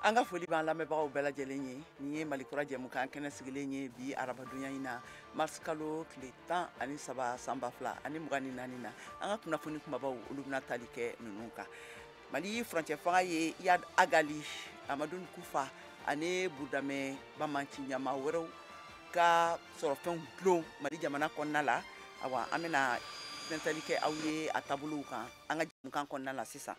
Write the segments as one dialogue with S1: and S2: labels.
S1: An ka foli b'an lamɛnbagaw bɛɛ lajɛlen ye. Nin ye Malikura jɛmukan kɛnɛ sigilen ye bi arabadonya in na, mars kalo tile 13 san 2024 na. An ka kunnafoni kumabaw, olu bɛna tali kɛ ninnu kan: Mali furancɛ fanga ye Iyad Ag Ghali, Amadu Kufa ani Burudamɛ banbanci ɲama wɛrɛw ka sɔrɔfɛnw dulon Mali jamana kɔnɔna la. Awa, an bɛna tɛntɛli kɛ aw ye a taabolow kan an ka jɛmukan kɔnɔna la. Sisan,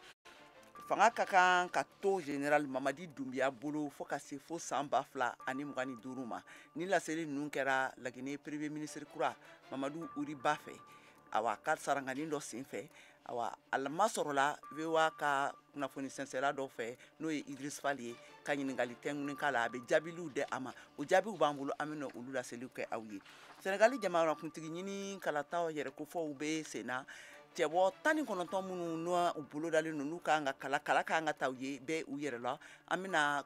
S1: fanga ka kan ka to général Mamadi Doumbia bolo fo ka se fo san 2025 ma. Ni laseli ninnu kɛra Laginɛ premier ministre kura Mamadu Uri Ba fɛ, awa, ka sarangani dɔ sen fɛ. Awa, a masɔrɔla VOA ka kunnafoni sɛnsɛla dɔ fɛ, n'o ye Idris Fall ye, ka ɲininkali tɛnkunnen k'a la. A bɛ jaabiliw di a ma, o jaabiw b'an bolo, an bɛna olu laseliw kɛ aw ye. Senegali jamanakuntigi ɲini kalataw yɛrɛ kofɔw bɛ sen na. Cɛbɔ 19 minnu n'u u bolodalen don, n'u kan ka kala kala kan ka ta u ye bɛɛ u yɛrɛ la, an bɛna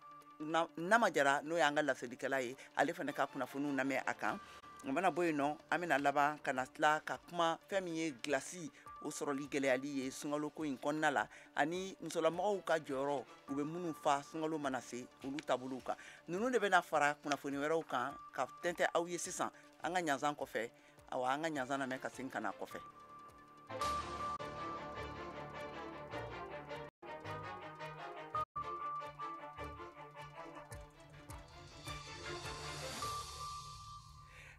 S1: Nama Jara, n'o y'an ka laselikɛla ye, ale fana ka kunnafoniw lamɛn a kan. O mana bɔ yen nɔ, an bɛna laban ka na tila ka kuma fɛn min ye gilasi o sɔrɔli gɛlɛyali ye sunkalo ko in kɔnɔna la, ani musolamɔgɔw ka jɔyɔrɔ u bɛ minnu fa sunkalo mana se, olu taabolow kan. Ninnu de bɛna fara kunnafoni wɛrɛw kan ka tɛntɛn aw ye sisan an ka ɲanzan kɔfɛ. Awa, an ka ɲanzan lamɛn ka segin ka na kɔfɛ.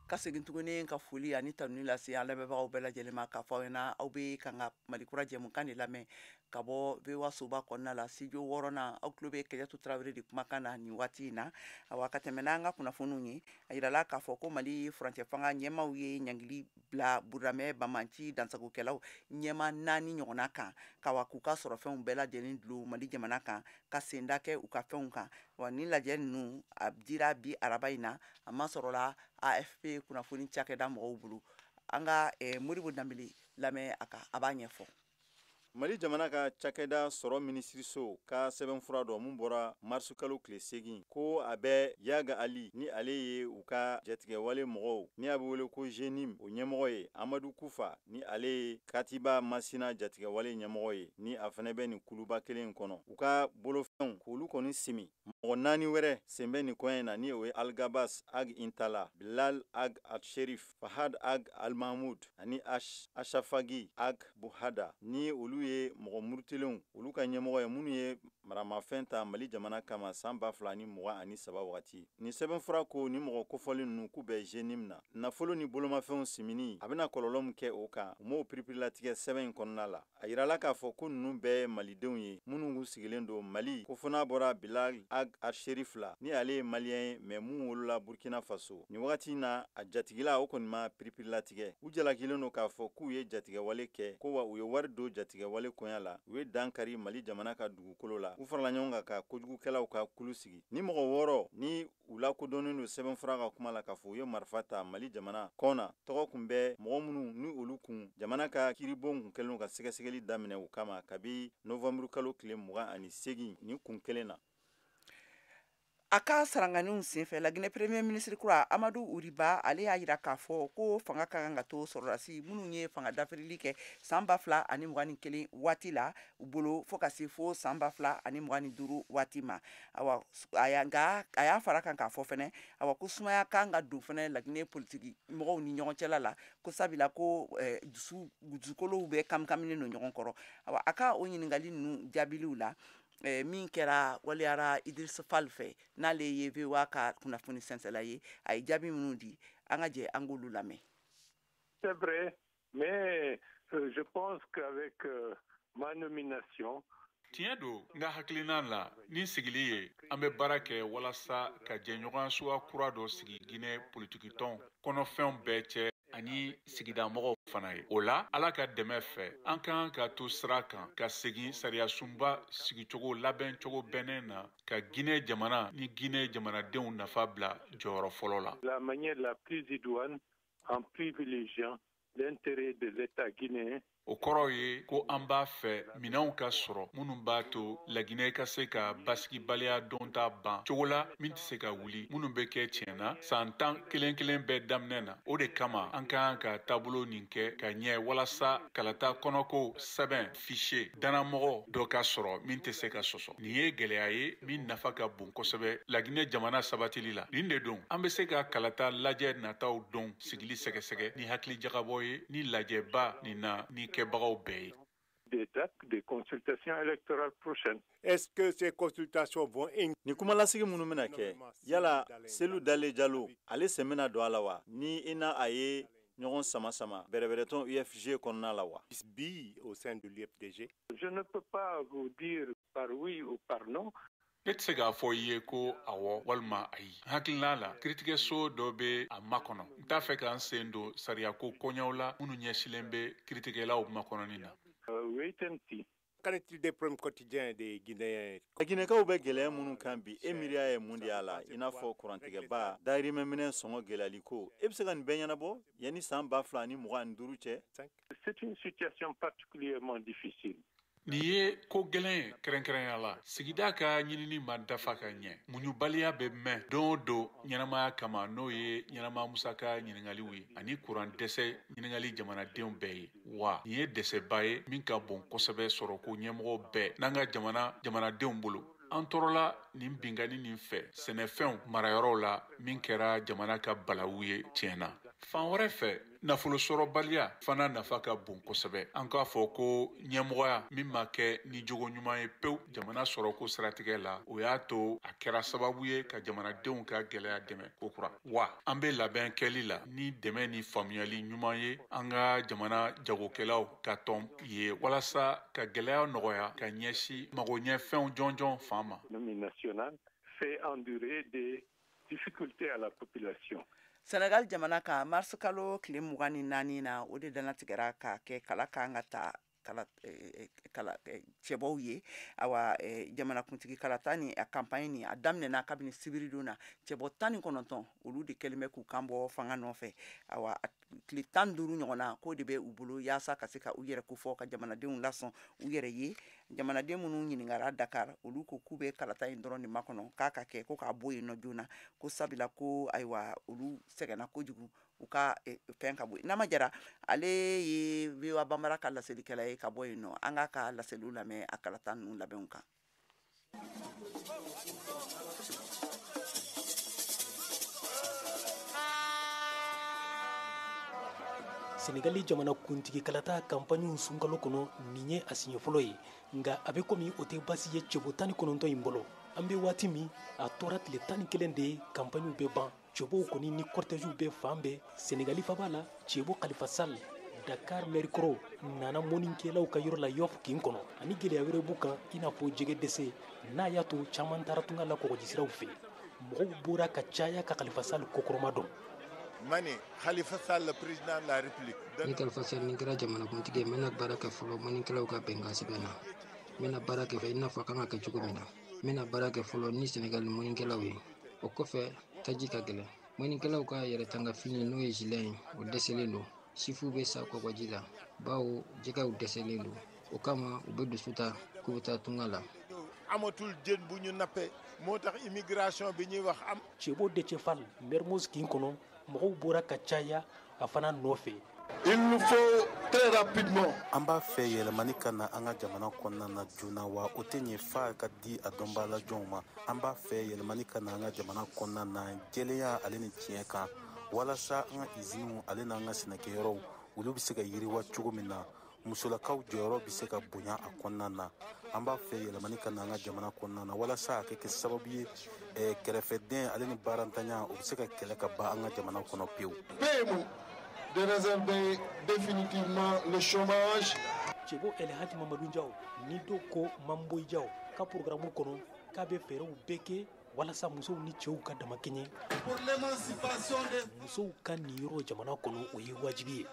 S1: Ka segin tuguni ka foli ani tanuni lase an lamɛnbagaw bɛɛ lajɛlen ma, k'a fɔ aw ɲɛna aw bɛ kan ka Malikura jɛmukan de lamɛn ka bɔ VOA soba kɔnɔna la, studio wɔɔrɔnan. Aw tulo bɛ Kajatu Tarawele de kumakan na nin waati in na. Awa, ka tɛmɛ n'an ka kunnafoniw ye, a yirala k'a fɔ ko Mali furancɛ fanga ɲɛmaaw ye ɲangili bila Burudamɛ banbanci dansagokɛlaw ɲɛma naani ɲɔgɔnna kan, ka wa k'u ka sɔrɔfɛnw bɛɛ lajɛlen dulon Mali jamana kan, ka senda kɛ u ka fɛnw kan. Wa ni lajɛ ninnu a dira bi araba in na, a masɔrɔla AFP kunnafoni cakɛda mɔgɔw bolo. An ka Modibo Danbele lamɛn a kan, a b'a ɲɛfɔ.
S2: Mali jamana ka cakɛda sɔrɔ minisiriso ka sɛbɛnfura dɔ mun bɔra marisi kalo tile 8, ko a bɛ Iyad Ag Ghali, ni ale ye u ka jatigɛwale mɔgɔw ni a bɛ wele ko JNIM o ɲɛmɔgɔ ye, Amadu Kufa, ni ale ye Katiba Masina jatigɛwale ɲɛmɔgɔ ye, ni a fana bɛ nin kuluba kelen kɔnɔ, u ka bolofɛnw k'olu kɔni simi. Mɔgɔ naani wɛrɛ sen bɛ nin koɲɛ in na, ni o ye Alghabass Ag Intalla, Bilal Ag Acherif, Fahad Ag Almahmoud ani Achafagi Ag Bohada, ni olu ye mɔgɔ murutilenw olu ka ɲɛmɔgɔ ye, minnu ye maramafɛn ta Mali jamana kama san 2023 wagati. Nin sɛbɛnfura ko ni mɔgɔ kofɔlen ninnu k'u bɛ JNIM na. Nafolo ni bolomafɛnw simini, a bɛna kɔlɔlɔ min kɛ o kan, u m'o piripirilatigɛ sɛbɛn in kɔnɔna la. A yirala k'a fɔ ko ninnu bɛɛ ye malidenw ye minnu kun sigilen don Mali, ko fo n'a bɔra Bilal Ag Acherif la, ni ale ye maliyɛn ye mais mun wolola Burkina Faso. Nin wagati in na, a jatigila o kɔni ma piripirilatigɛ. U jalakilen don k'a fɔ k'u ye jatigɛwale kɛ, ko wa u ye wari don jatigɛwale koɲa la, u ye dan kari Mali jamana ka dugukolo la, u farala ɲɔgɔn kan ka kojugukɛlaw ka kulu sigi. Ni mɔgɔ wɔɔrɔ ni u lakodɔnnen don sɛbɛnfura ka kuma la k'a fɔ u ye marifa ta Mali jamana kɔn na, tɔgɔ kun bɛ mɔgɔ minnu ni olu kun jamana ka kiiribon kun kɛlen ka sɛgɛsɛgɛli daminɛ u kama kabi novanburu kalo tile 28 nin kun kelen na.
S1: A ka saranganiw senfɛ, Laginɛ premier ministre kura Amadu Oury Bah, ale y'a yira k'a fɔ ko fanga ka kan ka to sɔrɔdasi minnu ye fanga dafirili kɛ san 2021 waati la u bolo, fo ka se fo san 2025 waati ma. Awa, a y'a nka a y'a fara kan k'a fɔ fɛnɛ, awa, ko sumaya kan ka don fɛnɛ Laginɛ politiki mɔgɔw ni ɲɔgɔn cɛla la, ko sabula ko dusu dusukolow bɛ kamikaminen don ɲɔgɔn kɔrɔ. Awa, a ka o ɲininkali ninnu jaabiliw la, min kɛra waleyara Idris Fall fɛ, n'ale ye VOA ka kunnafoni sɛnsɛla ye, a ye jaabi minnu di, an ka jɛ an k'olu lamɛn.
S3: C'est vrai, mais je pense qu'avec ma nomination,
S4: Tiɲɛ don. N ka hakilina la, ni sigili ye, an bɛ baara kɛ walasa ka jɛɲɔgɔnya suguya kura dɔ sigi Ginɛ politikitɔn kɔnɔfɛnw bɛɛ cɛ ani sigidamɔgɔw fana ye. O la, Ala ka dɛmɛ fɛ, an kan ka to sira kan ka segin sariyasunba sigicogo labɛncogo bɛnnen na, ka Ginɛ jamana ni Ginɛ jamanadenw nafa bila jɔyɔrɔ fɔlɔ la.
S3: La manière la plus idoine en privilégiant l'intérêt de l'État guinéen.
S4: O kɔrɔ ye ko an b'a fɛ minɛnw ka sɔrɔ minnu b'a to Laginɛ ka se ka basigibaliya dɔnta ban cogo la min tɛ se ka wuli, minnu bɛ kɛ tiɲɛ na san 10 kelen kelen bɛɛ daminɛ na. O de kama an ka kan ka taabolo nin kɛ ka ɲɛ walasa kalata kɔnɔko sɛbɛn fichier dannamɔgɔ dɔ ka sɔrɔ min tɛ se ka sɔsɔ. Nin ye gɛlɛya ye min nafa ka bon kosɛbɛ Laginɛ jamana sabatili la. Nin de don an bɛ se ka kalata lajɛ nataw dɔn sigili sɛgɛsɛgɛ ni hakili jagabɔ ye ni lajɛba nin na ni kɛbagaw bɛɛ ye.
S3: Des dates des consultations électorales prochaines.
S5: Est-ce que ces consultations vont
S2: Ni kumalasigi minnu bɛna kɛ, yala Selu Dale Jalo ale sen bɛna don a la wa, ni i n'a a ye ɲɔgɔn sama sama bɛrɛbɛrɛtɔn UFG kɔnɔna la wa?
S5: Bi au sein de l'UFDG.
S3: Je ne peux pas vous dire par oui ou par non.
S4: Ne tɛ se k'a fɔ i ye ko awɔ walima ayi. N hakilina la, kiiritigɛso dɔ bɛ a makɔnɔ. N t'a fɛ k'an sen don sariyako koɲɛw la minnu ɲɛsinnen bɛ kiiritigɛlaw makɔnɔni na.
S3: Wait and see.
S5: Qu'en est-il des problèmes quotidiens des Guinéens?
S2: Laginɛkaw bɛ gɛlɛya minnu kan bi, e miiriya ye mun de y'a la, i n'a fɔ kurantigɛba, dahirimɛminɛ sɔngɔ gɛlɛyali ko? E bɛ se ka nin bɛɛ ɲɛnabɔ yanni san 2025 cɛ?
S3: C'est une situation particulièrement difficile.
S4: Nin ye ko gɛlɛn ye kɛrɛnkɛrɛnya la. Sigida ka ɲinini ma dafa ka ɲɛ. Muɲubaliya bɛ mɛn don o don ɲɛnamaya kama, n'o ye ɲɛnama musaka ɲininkaliw ye ani kuran dɛsɛ ɲininkali jamanadenw bɛɛ ye. Wa nin ye dɛsɛba ye min ka bon kosɛbɛ sɔrɔko ɲɛmɔgɔw bɛɛ n'an ka jamanadenw bolo. An tɔɔrɔla nin binkanni nin fɛ sɛnɛfɛnw marayɔrɔw la min kɛra jamana ka balawu ye tiɲɛ na. Fan wɛrɛ fɛ, nafolo sɔrɔbaliya fana nafa ka bon kosɛbɛ. An k'a fɔ ko ɲɛmɔgɔya min ma kɛ ni jogo ɲuman ye pewu jamana sɔrɔko siratigɛ la, o y'a to a kɛra sababu ye ka jamanadenw ka gɛlɛya dɛmɛ kokura. Wa an bɛ labɛn kɛli la ni dɛmɛ ni faamuyali ɲuman ye an ka jamana jagokɛlaw ka tɔn ye walasa ka gɛlɛya nɔgɔya ka ɲɛsin magoɲɛfɛnw jɔnjɔn fan ma.
S3: Nationale fait endurer des difficultés à la population.
S1: Senegal jamana kan, mars kalo tile 24 na, o de dannatigɛra ka kɛ kala kan ka ta kala kala cɛbɔw ye. Awa, jamanakuntigi kalata ni a campagne ni a daminɛna kabini sibiridon na. Cɛbɔ 19, olu de kɛlen bɛ k'u kan bɔ fanga nɔfɛ. Awa, tile 15 ɲɔgɔn na k'o de bɛ u bolo yaasa ka se ka u yɛrɛ kofɔ ka jamanadenw lasɔn u yɛrɛ ye. Jamanaden minnu ɲininkara Dakar, olu ko k'u bɛ kalata in dɔrɔn de makɔnɔ k'a ka kɛ, ko k'a bɔ yen nɔ joona, ko sabula ko ayiwa olu sɛgɛnna kojugu, u ka fɛn ka bɔ yen. Nama Jara, ale ye VOA Bambara ka laselikɛla ye ka bɔ yen nɔ. An k'a ka laseliw lamɛn a kalata ninnu labɛnw kan.
S6: Senegali jamana kuntigi kalata kanpaɲiw sunkalo kɔnɔ, nin ye a siɲɛ fɔlɔ ye, nka a bɛ komi o tɛ basi ye cɛbɔ 19 in bolo. An bɛ waati min, a tora tile 11 de ye kanpaɲiw bɛ ban. Cɛbɔw kɔni ni kɔrɔtɛsiw bɛ fan bɛɛ Senegali faba la. Cɛbɔ Khalifa Sall, Dakar mɛri kɔrɔ, nana mɔnikɛlaw ka yɔrɔ la Yoff kin kɔnɔ, ani gɛlɛya wɛrɛ b'u kan, i n'a fɔ jɛgɛ dɛsɛ n'a y'a to caman taara tunga la kɔgɔjisiraw fɛ. Mɔgɔw bɔra ka caya ka Khalifa Sall kɔkɔrɔma dɔn.
S7: Mani Khalifa Sall, le président de la République.
S8: Ni Khalifa Sall ni kɛra jamanakuntigi ye, n bɛna baara kɛ fɔlɔ mɔnikɛlaw ka bɛnkan sɛbɛn na. N bɛna baara kɛ i n'a fɔ a kan ka kɛ cogo min na. N bɛna baara kɛ fɔlɔ ni Senegali mɔnikɛlaw ye. O kɔfɛ, taji ka gɛlɛn. Mɔnikɛlaw ka yɛrɛtanga fini, n'o ye gilet ye, o dɛsɛlen don. Sifuw bɛ sa kɔgɔji la, bawo jɛgɛw dɛsɛlen don. O kama u bɛ dusu ta k'u bɛ taa tunga la.
S7: Amatul jën bu ñu nappee moo tax immigration bi ñuy wax am.
S6: Cɛbɔ Déthié Fall, Mermoz kin kɔnɔ, mɔgɔw bɔra ka caya a fana nɔfɛ.
S7: Il nous faut très rapidement.
S9: An b'a fɛ yɛlɛmani ka na an ka jamana kɔnɔna na joona, wa o tɛ ɲɛ f'a ka di a dɔnbaala ma. An b'a fɛ yɛlɛmani ka na an ka jamana kɔnɔna na jɛlenya ale ni tiɲɛ kan, walasa an ka iziniw ale n'an ka sɛnɛkɛyɔrɔw, olu bɛ se ka yiriwa cogo min na, musolakaw jɔyɔrɔ bɛ se ka bonya a kɔnɔna na. An b'a fɛ yɛlɛmani ka na an ka jamana kɔnɔna na walasa a ka kɛ sababu ye kɛrɛfɛden ale ni baarantanya, o bɛ se ka kɛlɛ ka ban an ka jamana kɔnɔ pewu.
S7: PMU de résorber définitivement le chômage.
S6: Cɛbɔ El Hadji Mamadou Diaw, ni dɔw ko Mamboy Diaw, ka programme kɔnɔ k'a bɛ fɛɛrɛw bɛɛ kɛ walasa musow ni cɛw ka damakɛɲɛ.
S7: Pour l'émancipation des
S6: Musow ka niyɔrɔ jamana kɔnɔ, o ye wajibi ye,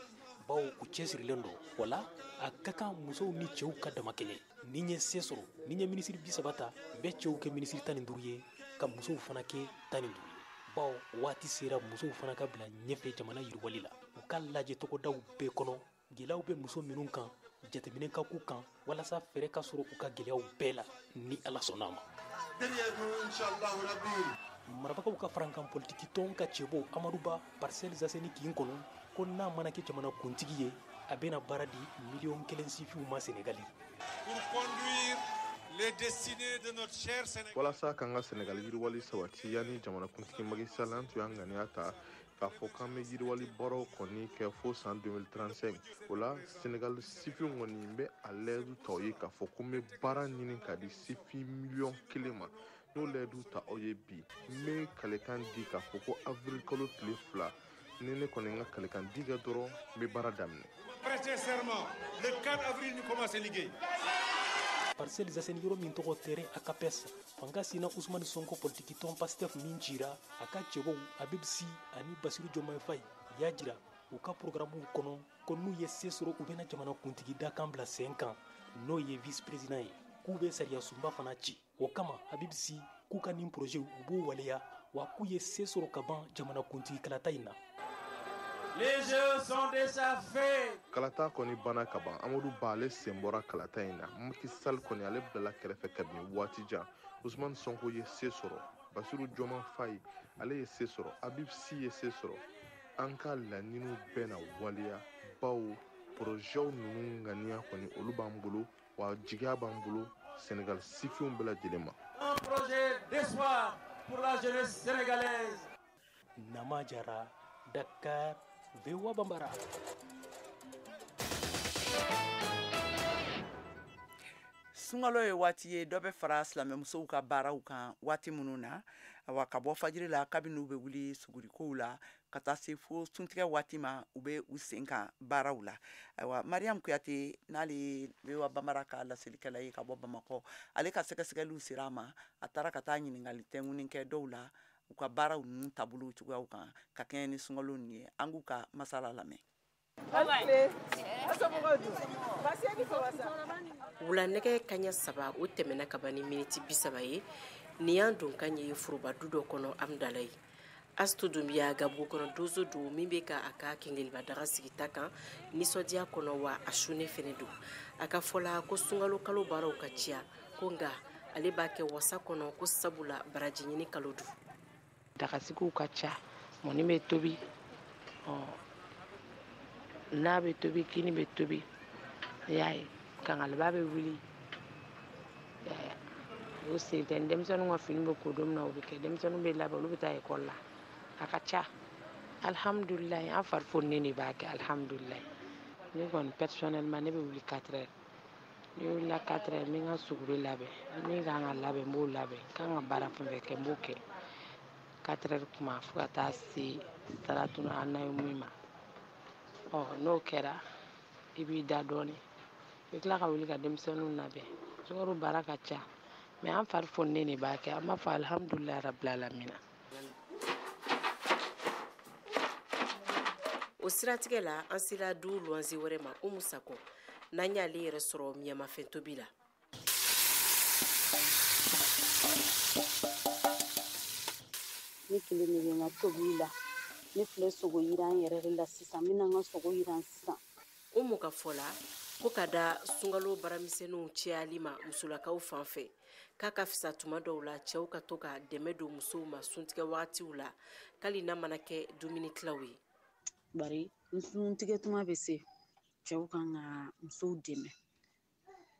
S6: bawo u cɛsirilen don. Wala a ka kan musow ni cɛw ka damakɛɲɛ. Ni n ye se sɔrɔ, ni n ye minisiri 30 ta, n bɛ cɛw kɛ minisiri 15 ye, ka musow fana kɛ 15 ye, bawo waati sera musow fana ka bila ɲɛfɛ jamana yiriwali la. U ka lajɛ tɔgɔdaw bɛɛ kɔnɔ, gɛlɛyaw bɛ muso minnu kan. Jateminɛ ka k'u kan walasa fɛɛrɛ ka sɔrɔ u ka gɛlɛyaw bɛɛ la, ni Ala sɔnna a ma. Marabagaw ka farankan politiki tɔn ka cɛbɔ Amadu Ba, Parcelles Assainies kin kɔnɔ, ko n'a mana kɛ jamana kuntigi ye, a bɛna baara di 1 miliyɔn sifinw ma Senegali.
S7: Pour conduire les destinées de notre cher Sénégal.
S10: Walasa k'an ka Senegal yiriwali sabati, yanni jamanakuntigi Macky Sall, an tun y'an ŋaniya ta k'a fɔ k'an bɛ yiriwali baaraw kɔni kɛ fo san 2035. O la, Senegal sifinw kɔni bɛ a layidu ta o ye k'a fɔ ko n bɛ baara ɲini k'a di sifin 1 miliyɔn ma. N'o layidu ta aw ye bi, n bɛ kalekan di k'a fɔ ko avril kalo tile 2, ni ne kɔni n ka kalekan di kɛ dɔrɔn, n bɛ baara daminɛ.
S7: Prêter serment le 4 avril, ñu commencé liggéey.
S6: Parcelles Assainies, yɔrɔ min tɔgɔ terrain Akapes, fanga sina Usumani Sonko politiki tɔn Pastef min cira, a ka cɛbɔw Habib Sy ani Basiru Diomaye Faye y'a jira u ka programme kɔnɔ ko n'u ye se sɔrɔ, u bɛna jamana kuntigi dakan bila sen kan, n'o ye vice président ye, k'u bɛ sariya sunba fana ci. O kama, Habib Sy k'u ka nin projet, u b'o waleya, wa k'u ye se sɔrɔ ka ban jamana kuntigi kalata in na.
S11: Les jeux sont déjà faits.
S10: Kalata kɔni banna ka ban. Amadu Ba, ale sen bɔra kalata in na. Macky Sall kɔni, ale bilala kɛrɛfɛ kabini waati jan. Usumani Sonko ye se sɔrɔ, Basiru Diomaye Faye, ale ye se sɔrɔ, Habib Sy ye se sɔrɔ. An ka laɲiniw bɛɛ na waleya, bawo porozɛw ninnu ŋaniya kɔni, olu b'an bolo, wa jigiya b'an bolo Senegal sifinw bɛɛ lajɛlen ma.
S11: Un projet d'espoir pour la jeunesse sénégalaise.
S6: Nama Jara, Dakar, VOA Bambara.
S1: Sunkalo ye waati ye, dɔ bɛ fara silamɛmusow ka baaraw kan waati minnu na. Awa, ka bɔ fajiri la, kabini u bɛ wuli sugurikow la ka taa se fo suntigɛ waati ma, u bɛ u sen kan baaraw la. Ayiwa, Mariam Kuyate, n'ale ye VOA Bambara ka laselikɛla ye ka bɔ Bamakɔ, ale ka sɛgɛsɛgɛliw sera a ma. A taara ka taa ɲininkali tɛnkunin kɛ dɔw la u ka baaraw ninnu taabolo cogoyaw kan ka kɛɲɛ ni sunkalo ninnu ye. An k'u ka masala lamɛn.
S12: Wula nɛgɛ kaɲa 3, o tɛmɛna ka ban ni miniti 30 ye. Nin y'an don kan ye foroba du dɔ kɔnɔ Amudalayi. Astu Dunbiya, gabugu kɔnɔ donso don min bɛ ka a ka kengeliba daga sigita kan nisɔndiya kɔnɔ, wa a sunnen fɛnɛ don. A ka fɔ la ko sunkalo kalo baaraw ka ciya, ko nka ale b'a kɛ wasa kɔnɔ, ko sabula baraji ɲini kalo don.
S13: Dagasigiw ka ca, mɔni bɛ tobi, ɔ n'a bɛ tobi, kini bɛ tobi, i y'a ye, kangaliba bɛ wuli o sen tɛ. Ni denmisɛnninw ka fini bɛ ko don min na, o bɛ kɛ, denmisɛnninw bɛ labɛn, olu bɛ taa ekɔli la. A ka ca, alihamudulilayi, an fari foninen de b'a kɛ, alihamudulilayi. Ne kɔni, personnellement, ne bɛ wuli 4 heures. Ni wulila 4 heures, n bɛ n ka suguri labɛn, min kan ka labɛn, n b'o labɛn, n kan ka baara fɛn fɛn kɛ, n b'o kɛ 4 heures kuma fo ka taa se salatu anayi ma. Ɔ n'o kɛra, i b'i da dɔɔnin, i bɛ tila ka wuli ka denmisɛnninw labɛn. Sukaro baara ka ca, mais an fari foninen de b'a kɛ. An b'a fɔ alihamudulilayi rabil alamina.
S12: O siratigɛ la, an sera du luwanze wɛrɛ ma, Umu Sakɔ, n'an y'ale yɛrɛ sɔrɔ miyamafɛn tobi la.
S14: Ne kelen de bɛ n ka tobili la. Ne filɛ sogo yiran yɛrɛ de la sisan. N bɛna n ka sogo yiran sisan.
S12: Umu ka fɔ la ko ka da sunkalo baaramisɛnninw cayali ma musolakaw fan fɛ, k'a ka fisa tuma dɔw la cɛw ka to ka dɛmɛ don musow ma suntigɛ wagatiw la, k'ali n'a mana kɛ dumuni tilaw ye.
S14: Bari ni suntigɛ tuma bɛ se, cɛw kan ka musow dɛmɛ.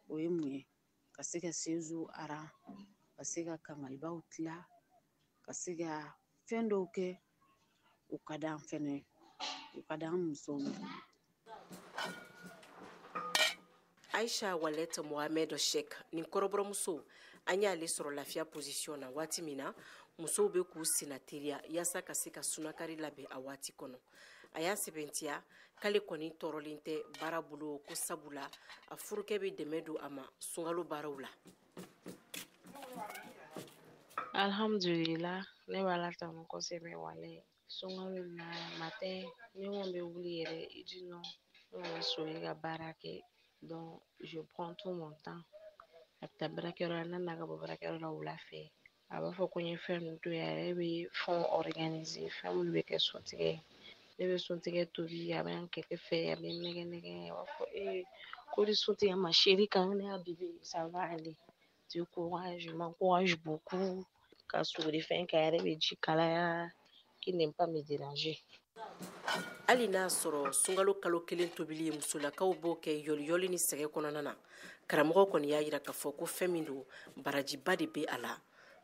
S14: O ye mun ye? Ka se ka sezu aran, ka se ka kangalibaw tila, ka se ka fɛn dɔw kɛ. O ka d'an fɛnɛ, o ka d'an musow ye.
S12: Aisha Walet Mohamed Sheikh, nin kɔrɔbɔrɔmuso, an y'ale sɔrɔ lafiya position na waati min na musow bɛ k'u senna teliya yaasa ka se ka sunakari labɛn a waati kɔnɔ. A y'a sɛbɛntiya k'ale kɔni tɔɔrɔlen tɛ baara bolo, ko sabula a furukɛ bɛ dɛmɛ don a ma sunkalo baaraw la.
S15: Alhamdulillah, ne b'a la tanu kosɛbɛ. Walayi, sunkalo la matin, ne kɔni bɛ wuli yɛrɛ i di nɔ, n kana soli ka baara kɛ. Donc je prends tout mon temps. A bɛ taa baarakɛyɔrɔ la, n'a nana ka bɔ baarakɛyɔrɔ la wula fɛ, a b'a fɔ ko n ye fɛn ninnu to yen. A yɛrɛ bɛ fɛnw organiser, fɛn minnu bɛ kɛ suntigɛ ye. Ne bɛ suntigɛ tobi, a bɛ n kɛrɛfɛ, a bɛ n nɛgɛ nɛgɛ, a b'a fɔ ee Ko de sun tigɛ ma chérie kan ne ya bébé, ça va aller, du courage, je m'encourage beaucoup ka suguri fɛn kɛ, a yɛrɛ bɛ ji kalaya, qui n'aime pas me déranger.
S12: Hali n'a sɔrɔ sunkalo kalo kelen tobili ye, musolakaw b'o kɛ yɔliyɔli ni sɛgɛ kɔnɔna na, karamɔgɔ kɔni y'a yira k'a fɔ ko fɛn min don, barajiba de bɛ a la.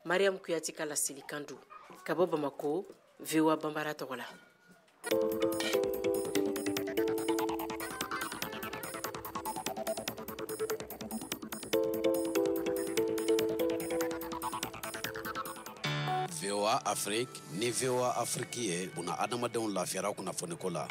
S12: Mariam Kuyati ka laselikan don ka bɔ Bamako, VOA Banbara tɔgɔ la.
S16: VOA Afrique ni VOA Afrique ye buna adamadenw lafiyara kunnafoniko la.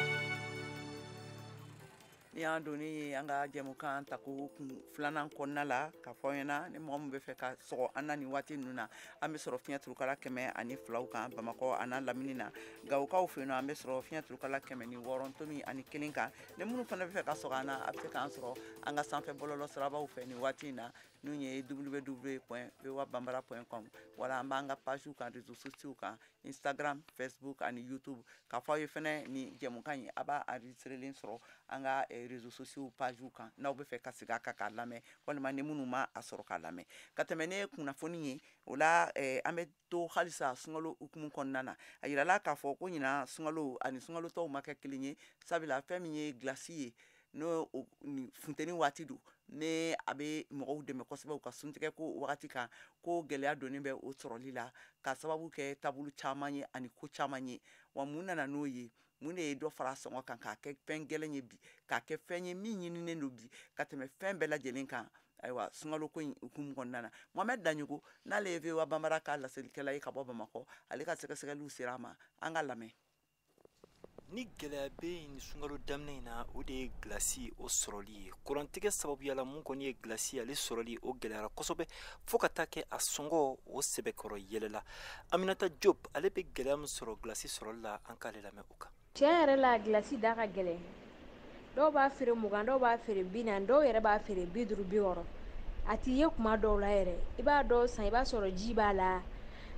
S1: Ni y'an donni ye an ka jɛmukan tako kun filanan kɔnɔna la, ka fɔ ɲɛna ni mɔgɔ min bɛ fɛ ka sɔgɔ an na nin waati ninnu na, an bɛ sɔrɔ fiɲɛ turukala 102 kan Bamakɔ a n'a lamini na. Gawokaw fɛ yen nɔ, an bɛ sɔrɔ fiɲɛ turukala 106.1 kan. Ni minnu fana bɛ fɛ ka sɔgɔ an na, a bɛ se k'an sɔrɔ an ka sanfɛ bɔlɔlɔ sirabaw fɛ nin waati in na, n'u ye www.voabambara.com, wala an b'an ka page kan réseaux sociaux kan, Instagram, Facebook ani YouTube. K'a fɔ aw ye fɛnɛ, ni jɛmukan in, a b'a enregistrelen sɔrɔ an ka réseaux sociaux page kan, n'aw bɛ fɛ ka segin a kan k'a lamɛn, walima ni minnu ma a sɔrɔ k'a lamɛn. Ka tɛmɛ ne kunnafoni ye o la, an bɛ to halisa sunkalo hukumu kɔnɔna na. A yirala k'a fɔ ko ɲinan sunkalo ani sunkalo tɔw ma kɛ kelen ye, sabula fɛn min ye glace ye, n'o funteni waati don, ne a bɛ mɔgɔw dɛmɛ kosɛbɛ u ka suntigɛ ko wagati kan, ko gɛlɛya donnen bɛ o sɔrɔli la, ka sababu kɛ taabolo caman ye ani ko caman ye. Wa mun nana n'o ye? Mun de ye dɔ fara sɔngɔ kan k'a kɛ fɛn gɛlɛn ye bi, k'a kɛ fɛn ye min ɲininen don bi ka tɛmɛ fɛn bɛɛ lajɛlen kan? Ayiwa, sunkalo ko in hukumu kɔnɔna na, Mohamɛd Daɲogo, n'ale ye VOA Banbara ka laselikɛla ye ka bɔ Bamakɔ, ale ka sɛgɛsɛgɛliw sera a ma. An ka lamɛn.
S17: Ni gɛlɛya bɛ yen sunkalo daminɛ in na, o de ye gilasi o sɔrɔli ye. Kurantigɛ sababuya la, mun kɔni ye gilasi, ale sɔrɔli o gɛlɛyara kosɛbɛ, fo ka taa kɛ a sɔngɔ o sɛbɛkɔrɔ yɛlɛla. Aminata Job, ale bɛ gɛlɛya min sɔrɔ gilasi sɔrɔli la, an k'ale lamɛn o kan.
S18: Tiɲɛ yɛrɛ la, gilasi da ka gɛlɛn. Dɔw b'a feere 20, dɔw b'a feere 40, dɔw yɛrɛ b'a feere 50, 60. A t'i ye kuma dɔw la yɛrɛ, i b'a dɔw san, i b'a sɔrɔ ji b'a la,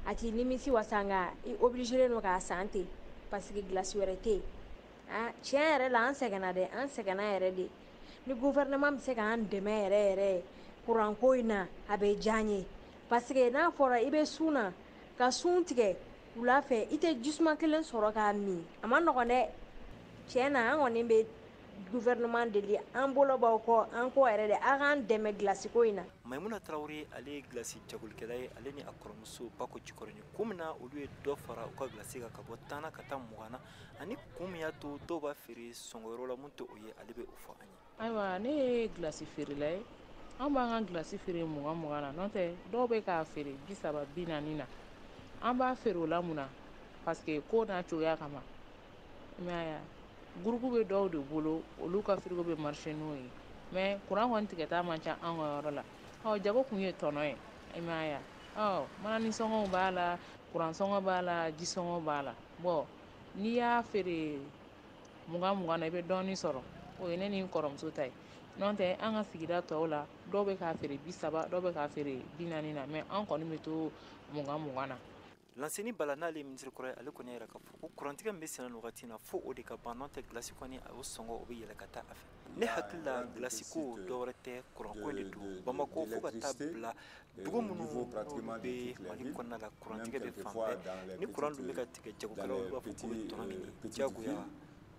S18: a t'i nimisi wasa, nka i obligé don k'a san ten parce que gilasi wɛrɛ tɛ yen. Ah, tiɲɛ yɛrɛ la, an sɛgɛnna dɛ, an sɛgɛnna yɛrɛ de. Ni gouvernement bɛ se k'an dɛmɛ yɛrɛ yɛrɛ kuranko in na, a bɛ diya n ye, parce que n'a fɔra i bɛ sun na, ka sun tigɛ wula fɛ, i tɛ jisuma kelen sɔrɔ k'a min, a ma nɔgɔn dɛ. Tiɲɛ na, an kɔni bɛ gouvernement deli, an bolo b'aw kɔ, an kɔ yɛrɛ de, a k'an dɛmɛ gilasiko in na.
S17: Maimuna Tarawele, ale ye gilasi jagolikɛla ye. Ale ni a kɔrɔmuso Bako Jikɔrɔni, kun min na olu ye dɔ fara u ka gilasi kan ka bɔ 10 na ka taa 20 na, ani kun min y'a to dɔw b'a feere sɔngɔ wɛrɛ la mun tɛ o ye, ale bɛ o fɔ an ye.
S19: Ayiwa, ne ye gilasi feerela ye. An b'an ka gilasi feere 20 20 na, n'o tɛ dɔw bɛ k'a feere 30, 40 na. An b'a feere o la mun na? Parce que ko n'a cogoya kama, i m'a ye. Groupe bɛ dɔw de bolo, olu ka frigo bɛ marcher n'o ye, mais kuran kɔni tigɛta man ca an ka yɔrɔ la. Ɔ, jago kun ye tɔnɔ ye, i m'a ye. Ɔ, manani sɔngɔw b'a la, kuran sɔngɔ b'a la, ji sɔngɔ b'a la. Bon, n'i y'a feere 20 20 na, i bɛ dɔɔnin sɔrɔ. O ye ne ni n kɔrɔmuso ta ye. N'o tɛ, an ka sigida tɔw la, dɔw bɛ k'a feere 30, dɔw bɛ k'a feere 40 na, mais an kɔni bɛ to 20 20 na.
S17: Lanseni Bala, n'ale ye minisiri kɔrɔ ye, ale kɔni y'a yira k'a fɔ ko kurantigɛ min bɛ senna nin wagati in na, fo o de ka ban, n'o tɛ gilasi kɔni a y'o sɔngɔ o bɛ yɛlɛ ka taa a fɛ. Ne hakili la, gilasi ko dɔwɛrɛ tɛ, kuranko in de don. Bamakɔ fo ka taa bila dugu minnu n'olu bɛ Mali kɔnɔna la, kurantigɛ bɛ fan bɛɛ. Ni kuran dun bɛ ka tigɛ, jagokɛlaw olu b'a fɔ k'u bɛ tɔnɔ ɲini, diyagoya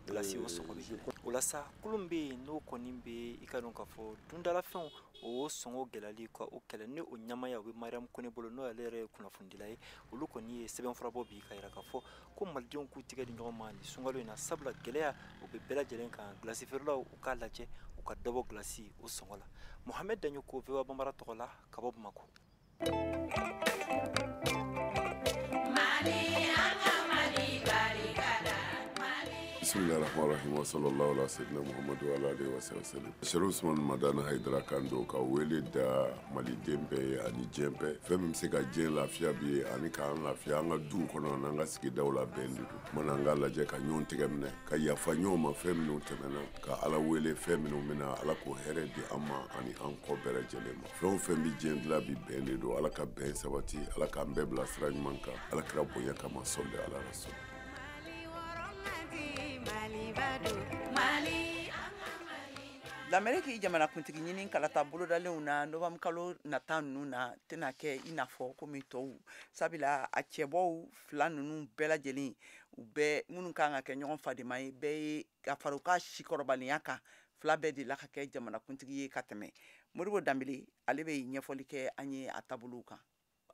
S17: gilasi o sɔngɔ bɛ yɛlɛ. O la sa, kulu min bɛ yen n'o kɔni bɛ i ka dɔn k'a fɔ dundalafɛnw o sɔngɔ gɛlɛyali ka o kɛlɛ, ni o ɲamaya o bɛ Mariam Kone bolo, n'o ale yɛrɛ ye kunnafonidila ye, olu kɔni ye sɛbɛnfura bɔ bi ka yira k'a fɔ ko malidenw k'u tigɛ di ɲɔgɔn ma nin sunkalo in na, sabula gɛlɛya o bɛ bɛɛ lajɛlen kan. Gilasi feerelaw u k'a lajɛ u ka dɔ bɔ gilasi o sɔngɔ la. Mohamed Daɲoko, VOA Banbara tɔgɔ la ka bɔ Bamakɔ.
S20: Bismillahirrahmanirrahim wa sallallahu ala sayyidina Muhammadu wa ala alihi wa sallam. Sherif Usman Madani Haidara kan don ka wele da maliden bɛɛ ye ani diɲɛ bɛɛ. Fɛn min bɛ se ka diɲɛ lafiya bi ye ani k'an lafiya an ka duw kɔnɔ n'an ka sigidaw la, bɛn de don. Mana an k'a lajɛ ka ɲɔgɔn tɛgɛ minɛ, ka yafa ɲɔgɔn ma fɛn minnu tɛmɛna, ka Ala wele fɛn minnu bɛna, Ala k'o hɛrɛ di an ma ani an kɔ bɛɛ lajɛlen ma. Fɛn o fɛn bɛ diɲɛ dilan bi, bɛn de don. Ala ka bɛn sabati, Ala k'an bɛɛ bila sira ɲuman kan. Ala kɛra bonya kama, sɔli ala rasul.
S1: Lameriki jamanakuntigi ɲini kalata bolodalenw na novembre kalo nata ninnu na tɛna kɛ i n'a fɔ komi tɔw, sabula a cɛbɔw fila ninnu bɛɛ lajɛlen, u bɛɛ minnu kan ka kɛ ɲɔgɔn fadema ye, bɛɛ ye ka fara u ka sikɔrɔbaliya kan, fila bɛɛ de la ka kɛ jamanakuntigi ye ka tɛmɛ. Modibo Danbele, ale bɛ ɲɛfɔli kɛ an ye a taabolow kan.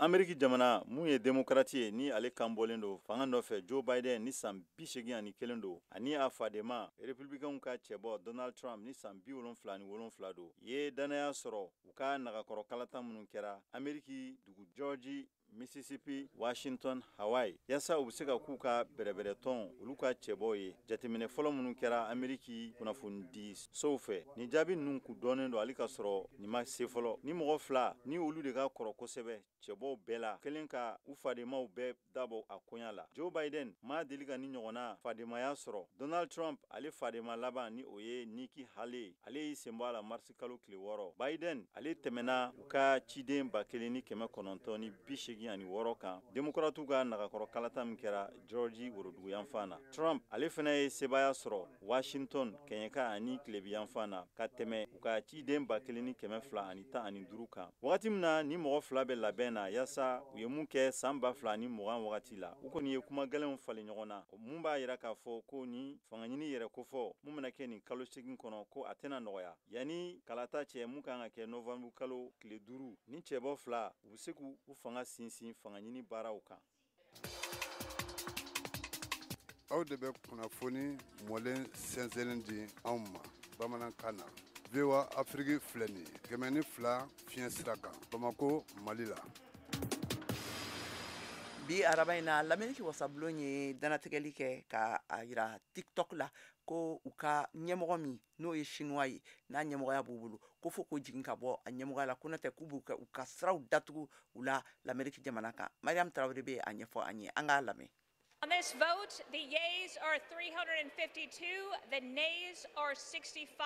S2: Ameriki jamana mun ye demokarati ye, ni ale kan bɔlen don fanga nɔfɛ, Joe Biden ni san 81 don, ani a fadenma republicainw ka cɛbɔ Donald Trump ni san 77 don, ye dannaya sɔrɔ u ka nagakɔrɔ kalata minnu kɛra Ameriki dugu Georgie, Mississippi, Washington, Hawaii, yaasa u bɛ se ka k'u ka bɛrɛbɛrɛtɔn olu ka cɛbɔw ye. Jateminɛ fɔlɔ minnu kɛra Ameriki kunnafonidi sow fɛ, nin jaabi ninnu kun dɔnnen don hali ka sɔrɔ nin ma se fɔlɔ. Ni mɔgɔ fila ni olu de ka kɔrɔ kosɛbɛ cɛbɔw bɛɛ la, kelen ka u fadenmaw bɛɛ dabɔ a koɲa la. Joe Biden ma deli ka ni ɲɔgɔnna fademaya sɔrɔ. Donald Trump, ale fadema laban, ni o ye Nikki Haley, ale y'i senbɔ a la marisi kalo tile 6. Biden, ale tɛmɛna u ka ciden 1986 kan demokratiw ka nagakɔrɔ kalata min kɛra Georgie woroduguyanfan na. Trump, ale fana ye sebaaya sɔrɔ Washington kɛɲɛka ani tilebiyanfan na ka tɛmɛ u ka ciden 1215 kan. Wagati min na ni mɔgɔ fila bɛ labɛn na yaasa u ye mun kɛ san 2020 wagati la, u kɔni ye kuma gɛlɛnw falen ɲɔgɔn na, mun b'a yira k'a fɔ ko ni fangaɲini yɛrɛ kofɔ mun bɛna kɛ nin kalo 8 kɔnɔ, ko a tɛna nɔgɔya yanni kalata cɛ mun kan ka kɛ novembre kalo tile 5. Ni cɛbɔ fila, u bɛ se k'u fanga sinsin fangaɲini baaraw kan.
S20: Aw de bɛ kunnafoni mɔlen sɛnsɛnnen di anw ma bamanankan na. VOA Afrique filɛ nin ye 102 fiɲɛ sira kan Bamako, Mali la.
S1: Bi araba in na, Lameriki wasabulon ye danatigɛli kɛ ka a yira TikTok la ko u ka ɲɛmɔgɔ min n'o ye chinois ye, n'a ɲɛmɔgɔya b'u bolo, ko fo k'o jigin ka bɔ a ɲɛmɔgɔya la, ko n'o tɛ k'u b'u u ka siraw datugu u la Lameriki jamana kan. Mariam Traoré bɛ a ɲɛfɔ an ye, an k'a lamɛn.
S21: On this vote, the yeas are 352, the nays are 65.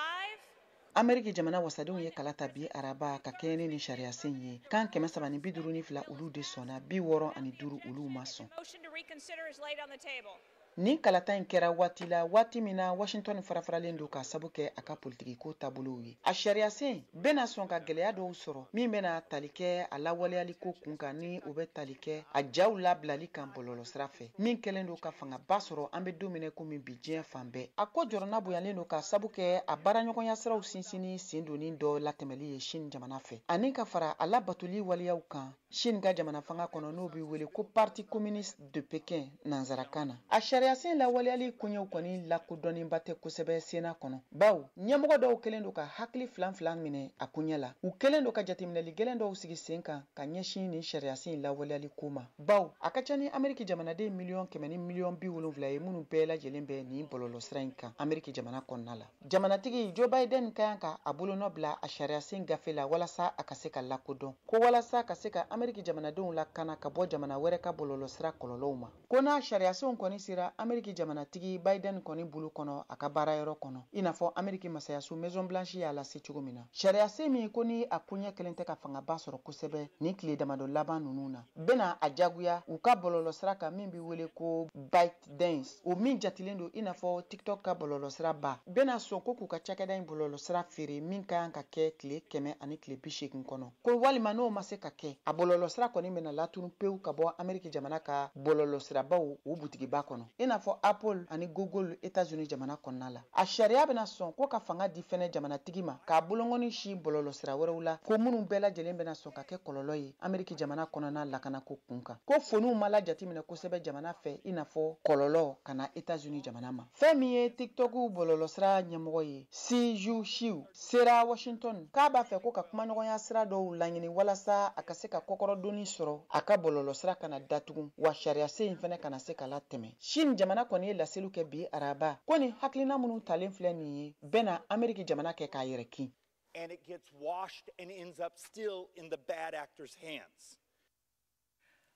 S22: Ameriki jamana wasadenw ye kala ta bi araba ka kɛɲɛ ni nin sariyasen ye. Kan 352, olu de sɔnna, 65, olu ma sɔn.
S21: Motion to reconsider is laid on the table.
S22: Nin kalata in kɛra waati la, waati min na Washington farafaralen don k'a sabu kɛ a ka politikiko taabolow ye. A sariyasen bɛna sɔn ka gɛlɛya dɔw sɔrɔ min bɛna tali kɛ a lawaleyaliko kun kan, ni o bɛ tali kɛ a jaw labilali kan bɔlɔlɔsira fɛ, min kɛlen don ka fangaba sɔrɔ an bɛ don min na komi bi diɲɛ fan bɛɛ. A ko jɔrɔna bonyalen don k'a sabu kɛ a baaraɲɔgɔnya siraw sinsinni sen donni dɔ latɛmɛli ye Chine jamana fɛ, ani ka fara a labatoli waleyaw kan Chine ka jamana fanga kɔnɔ, n'o bɛ wele ko Parti communiste de Pékin nansarakan na. A sariyasen lawaleyali koɲɛw kɔni lakodɔnnenba tɛ kosɛbɛ Sénat kɔnɔ, bawo ɲɛmɔgɔ dɔw kɛlen don ka hakili filan filan minɛ a koɲɛ la. U kɛlen don ka jateminɛli gɛlɛn dɔw sigi sen kan ka ɲɛsin nin sariyasen lawaleyali ko ma, bawo a ka ca ni Ameriki jamanaden 100 miliyɔn ni 70 miliyɔn ye minnu bɛɛ lajɛlen bɛ nin bɔlɔlɔsira in kan Ameriki jamana kɔnɔna la. Jamanatigi Joe Biden ka kan ka a bolonɔ bila a sariyasen gafe la walasa a ka se ka lakodɔn, ko walasa ka se ka Ameriki jamanadenw lakana ka bɔ jamana wɛrɛ ka bɔlɔlɔsira kɔlɔlɔw ma. Ko n'a sariyasenw kɔni sera Ameriki jamanatigi Biden kɔni bolo kɔnɔ a ka baarayɔrɔ kɔnɔ, i n'a fɔ Ameriki masayaso Maison Blanche y'a lase cogo min na, sariyasen min ko ni a koɲɛ kelen tɛ ka fangaba sɔrɔ kosɛbɛ nin tile damadɔ laban ninnu na, bɛna a jagoya u ka bɔlɔlɔsira kan min bɛ wele ko ByteDance, o min jatilen don i n'a fɔ TikTok ka bɔlɔlɔsira ba, bɛna sɔn ko k'u ka cakɛda in bɔlɔlɔsira feere min ka kan ka kɛ tile 180 kɔnɔ, ko walima n'o ma se ka kɛ, a bɔlɔlɔsira kɔni bɛna latunu pewu ka bɔ Ameriki jamana ka bɔlɔlɔsirabaw o butigiba kɔnɔ, i n'a fɔ Apple ani Google États-Unis jamana kɔnɔna la. A sariya bɛna sɔn ko ka fanga di fɛnɛ jamanatigi ma k'a bolongɔni si bɔlɔlɔsira wɛrɛw la, ko minnu bɛɛ lajɛlen bɛna sɔn ka kɛ kɔlɔlɔ ye Ameriki jamana kɔnɔna lakanako kun kan, ko foniw ma lajateminɛ kosɛbɛ jamana fɛ, i n'a fɔ kɔlɔlɔ ka na États-Unis jamana ma. Fɛn min ye TikTok bɔlɔlɔsira ɲɛmɔgɔ ye, Shou Chew, sera Washington k'a b'a fɛ ko ka kumaɲɔgɔnya sira dɔw laɲini walasa a ka se ka kɔkɔrɔdonni sɔrɔ a ka bɔlɔlɔsira kana datugu, wa sariyasen in fɛnɛ kana se ka latɛmɛ. Chine jamana kɔni ye laseliw kɛ bi araba ko ni hakilina minnu talen filɛ nin ye bɛna Ameriki jamana kɛ k'a yɛrɛ kin.
S23: And it gets washed and ends up still in the bad actors' hands.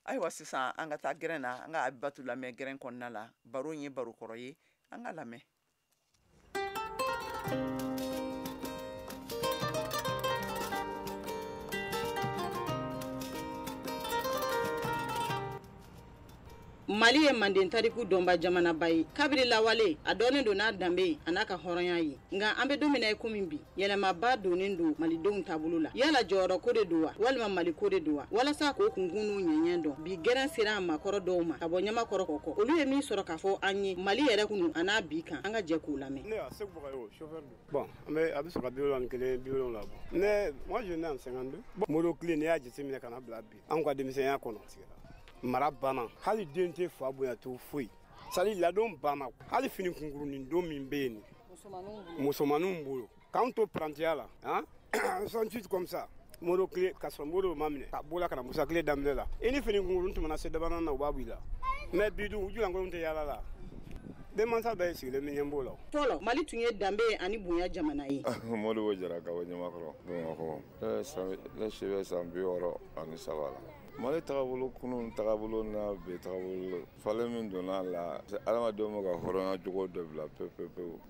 S1: Ayiwa, sisan an ka taa gɛrɛn na, an ka Abibatu lamɛn gɛrɛn kɔnɔna la. Baro in ye baro kɔrɔ ye, an ka lamɛn.
S3: Mali ye manden tariku dɔnba jamanaba ye. Kabiri lawale, a dɔnnen don n'a danbe ye a n'a ka hɔrɔnya ye. Nka an bɛ don min na i komi bi, yɛlɛmaba donnen don malidenw taabolo la. Yala jɔyɔrɔko de don wa, walima maliko de don wa? Walasa k'o kunkun n'u ɲɛɲɛ dɔn, bi gɛrɛn sera a maakɔrɔ dɔw ma ka bɔ Ɲamakɔrɔ kɔkɔ. Olu ye min sɔrɔ k'a fɔ an ye Mali yɛrɛ kunu a n'a bi kan, an ka jɛ k'u lamɛn.
S4: Ne Segu Bagayogo, chauffeur don. Bon, an bɛ a bɛ sɔrɔ ka 71 70 bɔ. Ne, moi je né en 52. Bon, Modibo tile, n'i y'a jateminɛ ka na bila bi, anw ka denmisɛnya kɔnɔ, mara banna, hali den tɛ fa bonya to foyi, c'est à dire ladon banna, hali fini kunkurunin don min bɛ yen, musomaninw bolo, k'anw to parantiya la, han 68 comme ça, Modibo tile, ka sɔrɔ Modibo ma minɛ, ka bɔ la ka na Musa tile daminɛ la, i ni fini kunkurunin tun mana se dabanan na, u b'a bɔ i la. Mais bi dun, u julankolon tɛ yaala la. Denmansa bɛɛ sigilen bɛ ɲɛ b'o la.
S3: Fɔlɔ, Mali tun ye danbe ani bonya jamana ye.
S5: Modibo Jara ka bɔ Ɲamakɔrɔ, Bamakɔ. Ne si bɛ san 63 la. Mali tagabolo kunun tagabolo n'a bi tagabolo, falen min donna a la, adamadenw bɛ ka hɔrɔnya jogo dɔ bila pewu pewu pewu.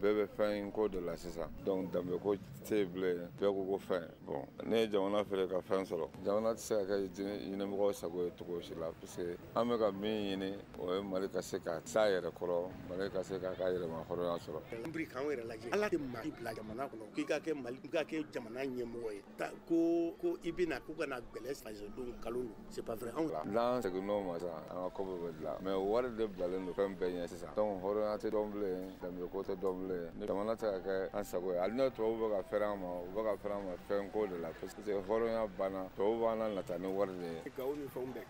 S5: Bɛɛ bɛ fɛn ko de la sisan, donc danbe ko tɛ yen bilen, bɛɛ ko ko fɛn. Bon, ne ye jamana feere ka fɛn sɔrɔ, jamana tɛ se ka kɛ ɲinimɔgɔw sago ye cogo si la, parce que an bɛ ka min ɲini, o ye Mali ka se ka s'a yɛrɛ kɔrɔ, Mali ka se k'a ka yɛrɛma hɔrɔnya sɔrɔ.
S24: N biri k'anw yɛrɛ lajɛ, Ala tɛ Mali bila jamana kɔnɔ k'i ka kɛ Mali, k'i ka kɛ jamana ɲɛmɔgɔ ye, ko i bɛna ko ka na gbɛlɛ fasodenw kalo don, c'est pas vrai. Anw
S5: n'an seginn'o ma sisan, an ka ko bɛɛ bɛ dilan, mais wari de bilalen don fɛn bɛɛ ɲɛ sisan, donc hɔrɔnya tɛ dɔn bilen, danbe ko tɛ dɔn bilen, jamana tɛ ka kɛ an sago ye. Hali n'o tubabuw bɛ ka fɛrɛ an ma, u bɛ ka fɛrɛ an ma fɛn ko de la, parce que hɔrɔnya banna, tubabuw b'an nata ni wari de ye.
S4: Gawo ni fɛnw bɛɛ,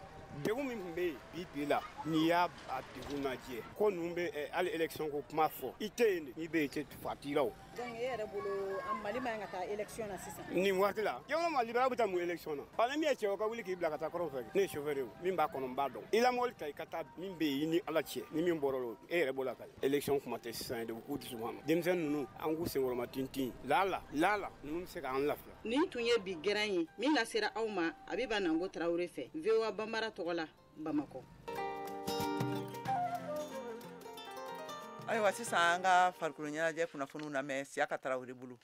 S4: degun min tun bɛ yen bi bi la, n'i y'a degun lajɛ, ko ninnu bɛ hali élection ko kuma fɔ, i tɛ yen de, n'i bɛ yen i tɛ fa t'i la o.
S3: Donc e yɛrɛ bolo, an Mali man kan ka taa élection na sisan?
S4: Nin waati la, yɔrɔ ma libéral bɛ taa mun élection na? Ɔ, ni min ye cɛ o ka wuli k'i bila ka taa kɔrɔn fɛ, ne ye chauffeur ye o, min b'a kɔnɔ n b'a dɔn. I la mobili ta i ka taa, min bɛ yen i ni Ala cɛ, ni min bɔra o e yɛrɛ b'o lakali. Élection kuma tɛ sisan de, u k'u dusu ma. Denmisɛnnin ninnu, an k'u senkɔrɔma tintin, lala lala, ninnu bɛ se k'an lafiya.
S3: Nin tun ye bi gɛrɛn ye min lasera aw ma Abiba Nango Tarawele fɛ, VOA Bambara tɔgɔ la, Bamakɔ.
S1: Ayiwa, sisan an ka farikolo ɲɛnajɛ kunnafoniw lamɛn Siyaka Tarawele bolo.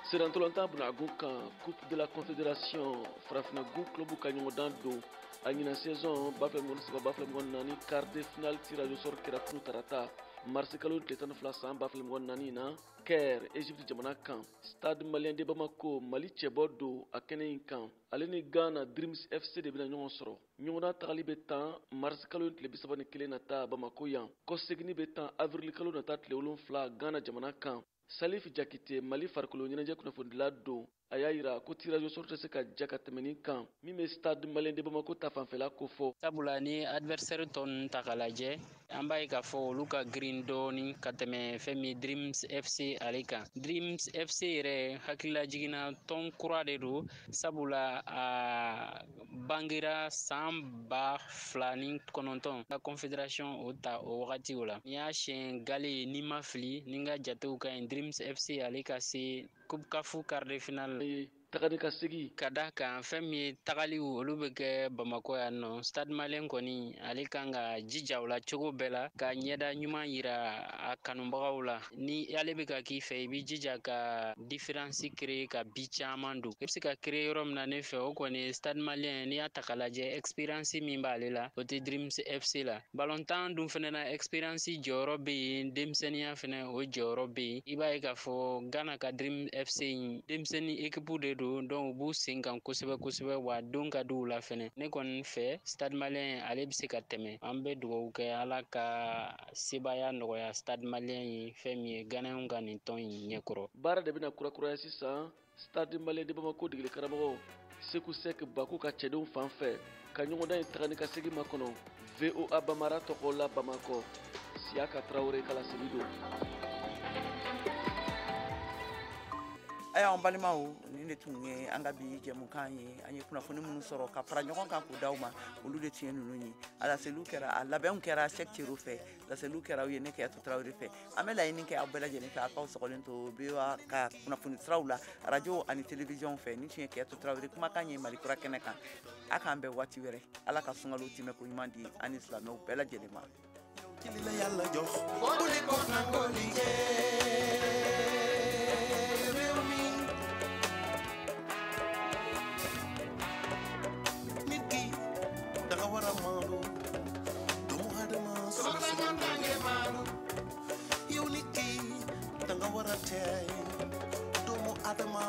S25: Sirantɔlɔntan bunagun kan, Coupe de la Confédération, farafinna-gun club ka ɲɔgɔndan don a ɲinan saison 2023 2024 quart de finale tirage au sort kɛra kunu tarata marisi kalo tile 12 san 2024 na Caire, Egypte jamana kan. Stade Malien de Bamako, Mali cɛbɔ don a kɛnɛ in kan, ale ni Ghana Dreams FC de bɛna ɲɔgɔn sɔrɔ. Ɲɔgɔndan tagali bɛ tan marisi kalo tile 31 nata Bamako yan, kɔseginni bɛ tan avril kalo nata tile 7 Ghana jamana kan. Salif Jakite, Mali farikolo ɲɛnajɛ kunnafonidila don, a y'a yira ko tirage au sort tɛ se ka ja ka tɛmɛ nin kan min bɛ Stade Malien de Bamako ta fanfɛla kofɔ.
S26: Sabula ni adversaire tɔ ninnu ta k'a lajɛ, an b'a ye k'a fɔ olu ka girin dɔɔni ka tɛmɛ fɛn min Dreams FC ale kan. Dreams FC yɛrɛ hakililajiginna tɔn kura de don, sabula a bangera san 2009 la confédération o ta o wagati o la. N'i y'a siɲɛ gale ye, n'i ma fili, ni n ka jatew ka ɲi, Dreams FC ale ka se Coupe CAF quart de finale.
S25: Tagali ka segi
S26: ka da kan fɛn min ye tagaliw olu bɛ kɛ Bamakɔ yan nɔ. Stade Malien kɔni ale kan ka jija o la cogo bɛɛ la ka ɲɛda ɲuman yira a kanubagaw la. Ni ale bɛ ka k'i fɛ, i b'i jija ka différence créer ka bi caman don. I bɛ se ka créer yɔrɔ min na ne fɛ, o kɔni Stade Malien, n'i y'a ta k'a lajɛ, expérience min b'ale la, o tɛ Dreams FC la. Ballontan dun fɛnɛ na, expérience jɔyɔrɔ bɛ yen, denmisɛnninya fɛnɛ o jɔyɔrɔ bɛ yen. I b'a ye k'a fɔ Ghana ka Dreams FC in denmisɛnnin équipe de don, donc u b'u sen kan kosɛbɛ kosɛbɛ, wa don ka di u la fɛnɛ. Ne kɔni fɛ, Stade Malien ale bɛ se ka tɛmɛ. An bɛ dugawu kɛ Ala ka sebaaya nɔgɔya Stade Malien ye, fɛn min ye Ghanaiens ka nin tɔn in ɲɛkɔrɔ.
S25: Baara de bɛna kurakuraya sisan Stade Malien de Bamako degeli karamɔgɔ Seku Sek Baku ka cɛdenw fan fɛ ka ɲɔgɔndan in taga ni ka segin makɔnɔ. VOA Bambara tɔgɔ la Bamakɔ, Siyaka Tarawele ka laseli don.
S1: Ayiwa, an balimaw, nin de tun ye an ka bi jɛmukan ye. An ye kunnafoni minnu sɔrɔ ka fara ɲɔgɔn kan k'o d'aw ma, olu de tun ye ninnu ye. A laseliw kɛra, a labɛnw kɛra Sɛki Cero fɛ, laseliw kɛra aw ye ne Keyatu Tarawele fɛ. An bɛ laɲini kɛ aw bɛɛ lajɛlen fɛ, aw k'aw sɔgɔlen to VOA ka kunnafoni siraw la, radio ani télévision fɛ. Nin tun ye Keyatu Tarawele kumakan ye Mali kura kɛnɛ kan. A k'an bɛn waati wɛrɛ. Ala ka sunkalo timɛ ko ɲuman di an ni silamɛw bɛɛ lajɛlen ma.
S6: Dange maanu yow nit ki da nga war a teey doomu Adama.